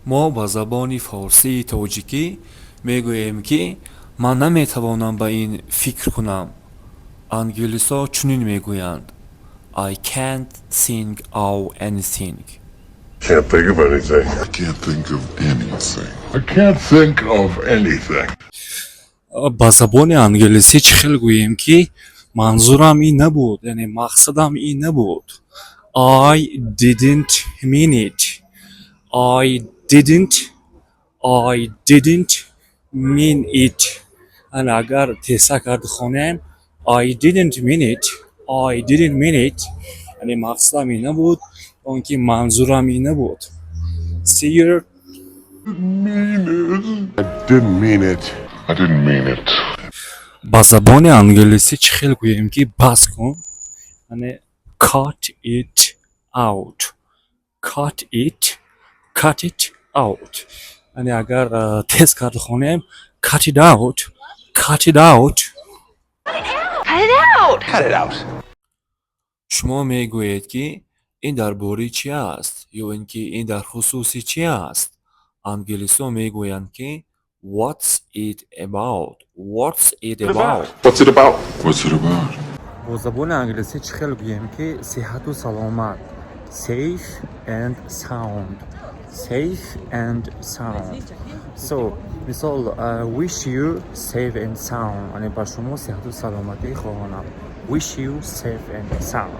Мо ба забони форсии тоҷикӣ мегӯем, ки ман наметавонам ба ин фикр кунам. Англисо чунин мегӯянд: I can't think of anything. Can't think of anything. I can't think of anything. I can't think of anything. Ба забони англисӣ чӣ хел гӯем, ки манзурам ин набуд, яъне мақсадам ин набуд? I didn't mean it. I didn't mean it. Ана агар тезтар карда хонем: I didn't mean it. I didn't mean it. Яъне мақсадам ин набуд, он ки манзурам ин набуд. See you. Mean it. I didn't mean it. I didn't mean it. Ба забони англисӣ чӣ хел гӯем, ки бас кун? Яъне cut it out. Cut it out. Яъне агар тез карда хонем: cut it out. Cut it out. Cut it out! Cut it out. Шумо мегӯед, ки ин дар бораи чӣ аст ё ин ки ин дар хусуси чӣ аст? Англисо мегӯянд, ки what's it about? What's it about? What's it about? What's it about? Бо забони англисӣ чӣ хел гӯем, ки сиҳату саломат? Safe and sound. Safe and sound. So мисол, wish you safe and sound, яъне ба шумо сиҳату саломатӣ хоҳонам. Wish you safe and sound.